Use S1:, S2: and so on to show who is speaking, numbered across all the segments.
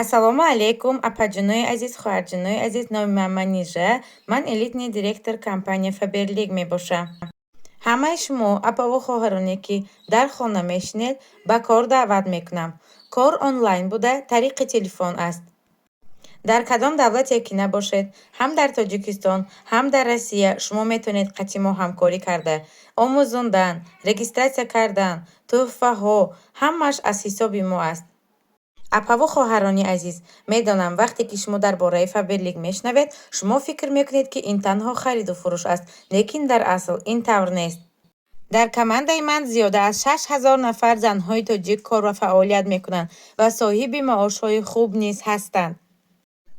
S1: Ассалому алайкум, апаҷонои азиз, хоҳарҷонои азиз. Номи ман Манижа, ман элитный директор компания Фаберлик мебошам. Ҳамаи шумо апаву хоҳароне, ки дар хона мешинед, ба кор даъват мекунам. Кор онлайн буда, тариқи телефон аст. Дар кадом давлате ки набошед, ҳам дар Тоҷикистон, ҳам дар Россия, шумо метавонед қатъи мо ҳамкорӣ карда, омӯзондан, регистрация кардан, тӯҳфаҳо, ҳамааш аз ҳисоби мо аст. Апаву хоҳарони азиз, медонам, вақте ки шумо дар бораи Фаберлик мешунавед, шумо фикр мекунед, ки ин танҳо хариду фурӯш аст, лекин дар асл ин тавр нест. Дар командаи ман зиёда аз 6000 нафар занҳои тоҷик кор ва фаъолият мекунанд ва соҳиби маошҳои хуб низ ҳастанд.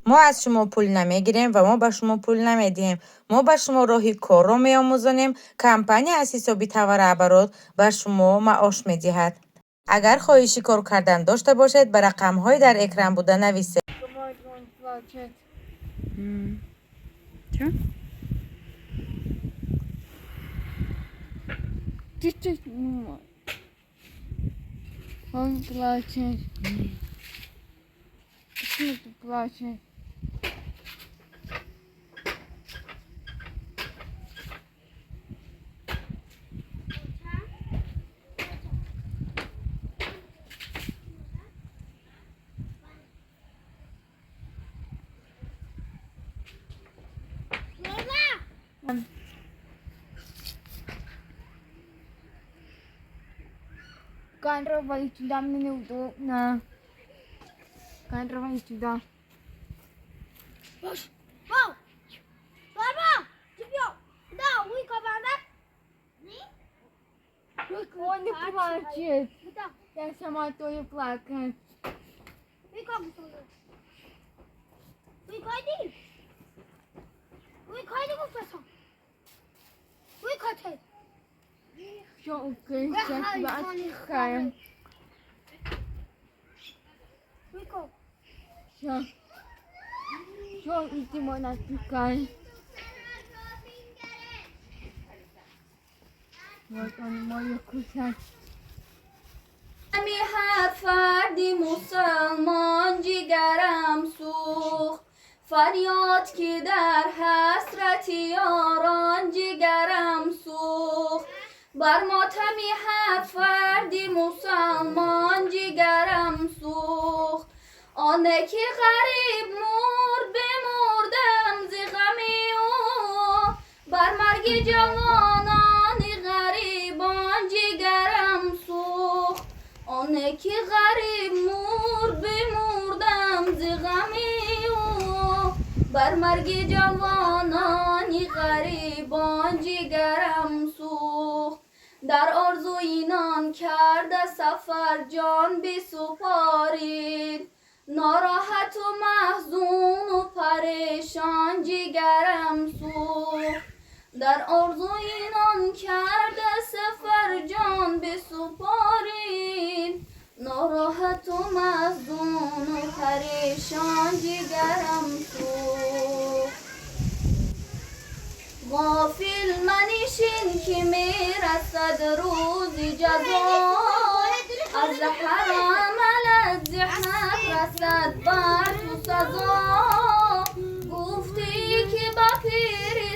S1: Мо аз шумо пул намегирем ва мо ба шумо пул намедиҳем. Мо ба шумо роҳи корро меомӯзонем, компания аз ҳисоби товарооборот ба шумо маош медиҳад. Агар хоҳиши кор кардан дошта бошед, ба рақамҳои дар экран буда нависед.
S2: Он плачет.
S3: Чё?
S2: Ты что? Он плачет. Почему ты плачешь? Камера вали сюда, мне неудобно. Камера вали сюда. Он не плачет. Я сама тоже плакаю. Все, окей, сейчас тебя отпускаем. Все. Все, идем, отпускаем. Вот он мой кусать.
S4: ҳар фарди мусалмон ҷигарам сӯхт, фарёд ки дар ҳасрати ёрон ҷигарам сӯхт, бар мотами ҳар фарди мусалмон ҷигарам сӯхт. Оне ки ғариб мурд, бимурдам зи ғами ӯ, бар марги ҷавонони ғарибон ҷигарам сӯхт. Оне ки ғариб мурд, бимурдам зи ғами ӯ, бар марги ҷавонони ғарибон ҷигарам сӯхт. Дар орзуи нон карда сафар ҷон бисупорид, нороҳату маҳзуну парешон ҷигарам сӯхт. Дар орзуи нон карда сафар ҷон бисупорид, нороҳату маҳзуну парешон ҷигарам сӯхт. Ғофил манишин, ки мерасад рӯзи ҷазо, аз ҳар амалат зи ҳақ расад бар ту сазо. Гуфтӣ, ки ба пири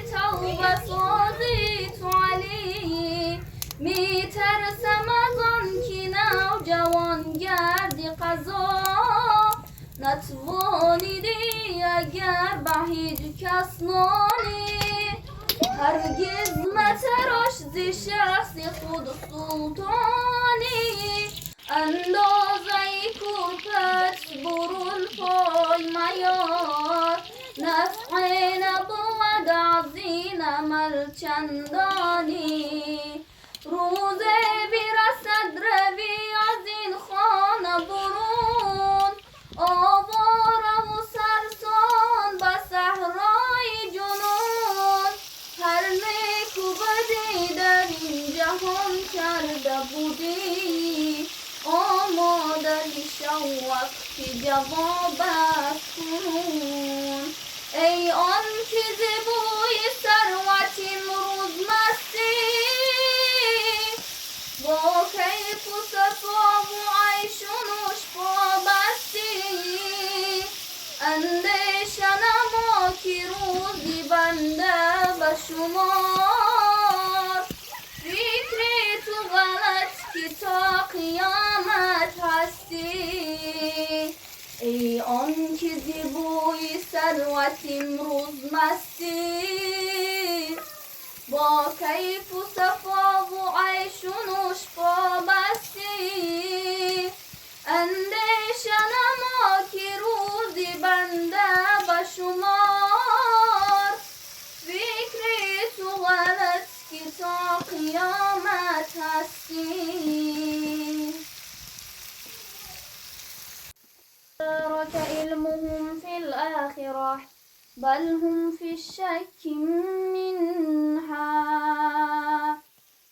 S4: نتوانیدی اگر به هیچ کس نانی هرگز متراش ز شخص خود سلطانی اندازه کورپت برون پای میار نفع نبود از این عمل چندانی روز برسد روی از این خانه برون آواره و سرسان به صحرای جنون هر نیک و بدی در این جهان کرده بودی آماده شو وقت جواب است کنون ای آن که ز بوی ثروت امروز مستی با کیف و صفا و عیش و نوش پابستی اندیشه نما که روزی بنده به شمار فکر تو غلط که تا قیامت هستی ای آن که ز بوی ثروت امروز مستی با کیف و صفا و عیش و نوش پابستی اندیشه نما که روزی بنده به شمار فکر تو غلط که تا قیامت هستی بارك علمهم في الآخرة بل هم في الشك منها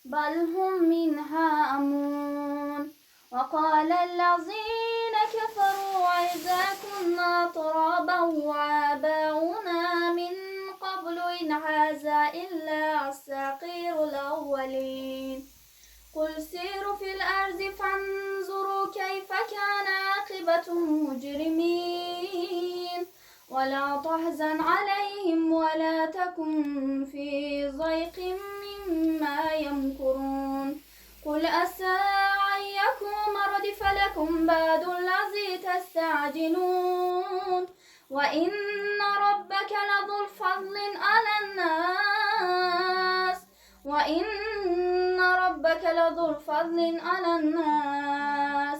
S4: بل هم منها عمون وقال الذين كفروا إذا كنا ترابا وآباؤنا من قبل إن هذا إلا أساطير الأولين قل سيروا في الأرض فانظروا كيف كان عاقبة المجرمين ولا تحزن عليهم ولا تكن في ضيق مما يمكرون قل عسى أن يكون ردف لكم بعد الذي تستعجلون وإن ربك لذو الفضل على الناس وإن ربك لذو الفضل على الناس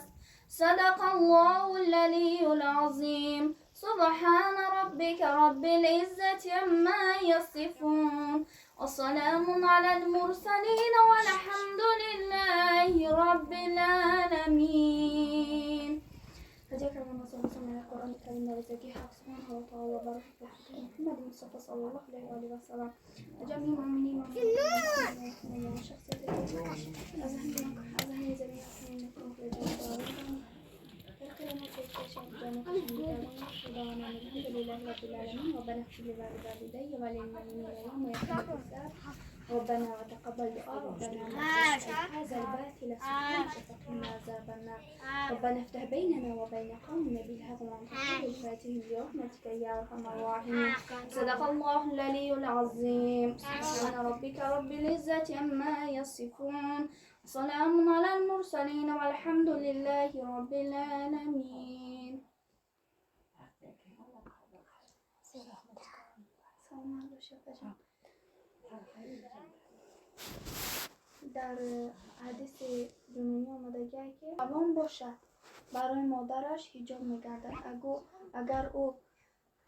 S4: صدق الله العلي العظيم سبحان ربك رب العزة عما يصفون وسلام على المرسلين والحمد لله رب العالمين.
S3: القرآن الكريم ورزقه حق سبحانه وتعالى وبارك في محمد المصطفى صلى الله عليه وآله وسلم وجميع المؤمنين والمؤمنات وشخصيات أذهان جميع الحمد لله رب العالمين ربنا اغفر لي ولوالدي وللمؤمنين يوم يقوم الحساب ربنا وتقبل دعاء ربنا لا تجعل هذا الباطل سبحانك فقنا عذاب النار ربنا افتح بيننا وبين قومنا بالحق وانت خير الفاتحين برحمتك يا ارحم الراحمين صدق الله العلي العظيم سبحان ربك رب العزة عما يصفون وسلام على المرسلين والحمد لله رب العالمين. Дар ҳадиси ҷунунӣ омадагие ки ҷавон бошад барои модараш ҳиҷоб мегардад. Агар ӯ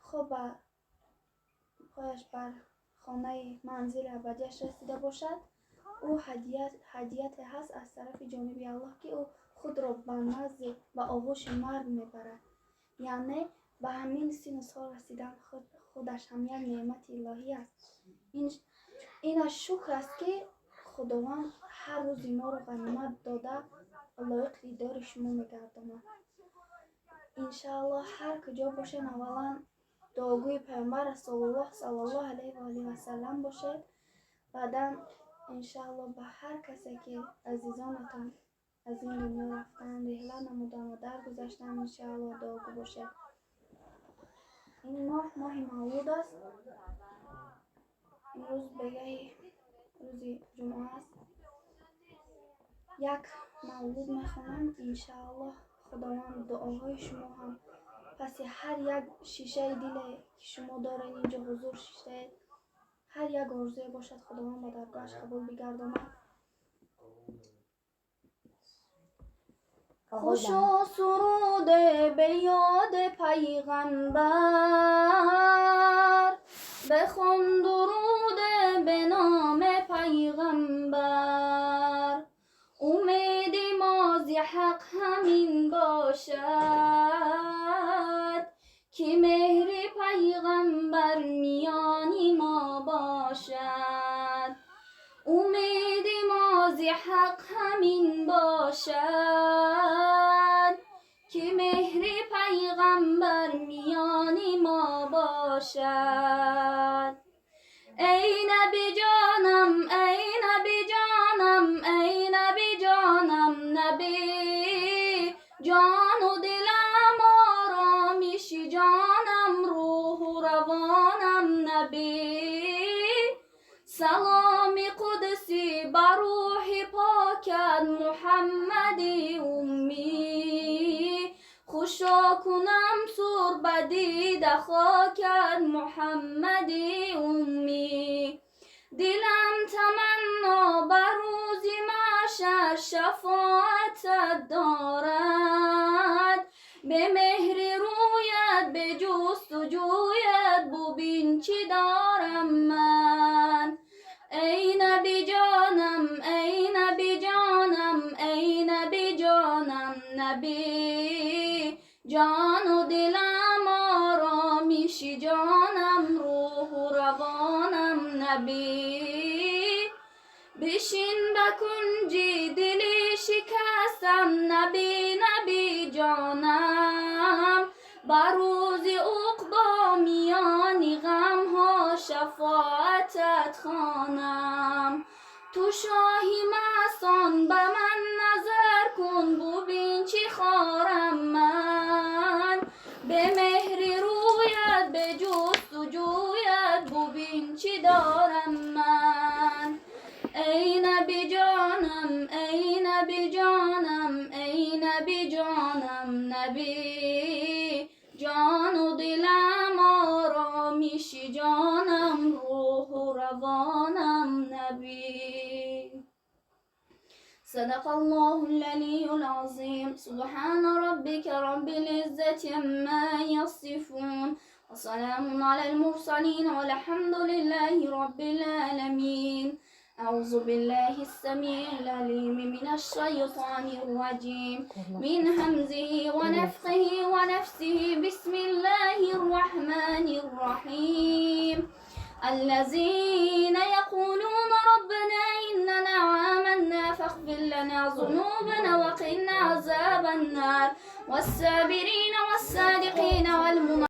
S3: хоб пояш бар хонаи манзили абадияш расида бошад, ӯ ҳадияте ҳаст аз тарафи ҷониби Аллоҳ ки ӯ худро ба назди ба оғӯши марг мебарад. Яъне ба ҳамин сину сол расидан худаш ҳам як неъмати илоҳӣ аст. Инаш шукр аст ки Худованд ҳар рӯзи моро ғанимат дода лоиқи дидори шумо мегардонад. Иншааллоҳ ҳар куҷо бошед, аввалан дуогӯи Пайғамбар Расулуллоҳ саллаллоҳу алайҳи ва олиҳи васаллам бошед. Баъдан иншааллоҳ ба ҳар касе ки азизонатон аз ин дунё рафтан, реҳла намудан ва даргузаштан, иншааллоҳ дуогӯ бошед. Ин моҳ моҳи мавлуд аст. Имрӯз бегаҳи рӯзи ҷумъа аст. Як мавлуд мехонам, иншааллоҳ Худованд дуоҳои шумо ҳам Паси ҳар як шишаи диле, ки шумо доред, инҷо ҳузур шиштаед, ҳар як орзуе бошад, Худованд ба даргоҳаш қабул бигардонад.
S4: Хушо суруде бе ёди пайғамбар, бехон дуруде бе номи пайғамбар. Умеди мо зи ҳақ ҳамин бошад, ки меҳри пайғамбар миёни мо бошад. Умеди мо зи ҳақ ҳамин бошад, ки меҳри пайғамбар миёни мо бошад. Эй Наби ҷонам, эй Наби ҷонам, эй Наби ҷонам, Наби ҷону дилам, оромиши ҷонам, рӯҳу равонам, Наби. Саломи қудсӣ ба рӯҳи покат Муҳаммади уммӣ. Хушо кунам сур ба дида хокат Муҳаммади уммӣ. Дилам таманно ба рӯзи маҳшар шафоатат дорад. Бе меҳри рӯят, бе ҷустуҷӯят, бубин чӣ дорам ман. Эй Наби ҷонам, эй Наби ҷонам, эй Наби ҷонам, Наби ҷону дилам, оромиши ҷонам, рӯҳу равонам, Наби. Бишин ба кунҷи дили шикастам, Наби, Наби ҷонам. Ба рӯзи уқбо миёни ғамҳо шафоатат хонам. Ту шоҳи масон, ба ман назар кун, бубин чӣ хорам ман. Бе меҳри рӯят, бе ҷустуҷӯят, бубин чӣ дорам ман. Эй Наби ҷонам, эй Наби ҷонам, эй Наби ҷонам, Наби ҷону дилам, оромиши ҷонам, рӯҳу равонам, Наби. صدق الله العلي العظيم. سبحان ربك رب العزة عما يصفون، وسلام على المرسلين، والحمد لله رب العالمين. أعوذ بالله السميع العليم من الشيطان الرجيم، من همزه ونفخه ونفسه. بسم الله الرحمن الرحيم. الذين يقولون ربنا إننا آمنا فاغفر لنا ذنوبنا وقنا عذاب النار. والصابرين والصادقين والمنافقين.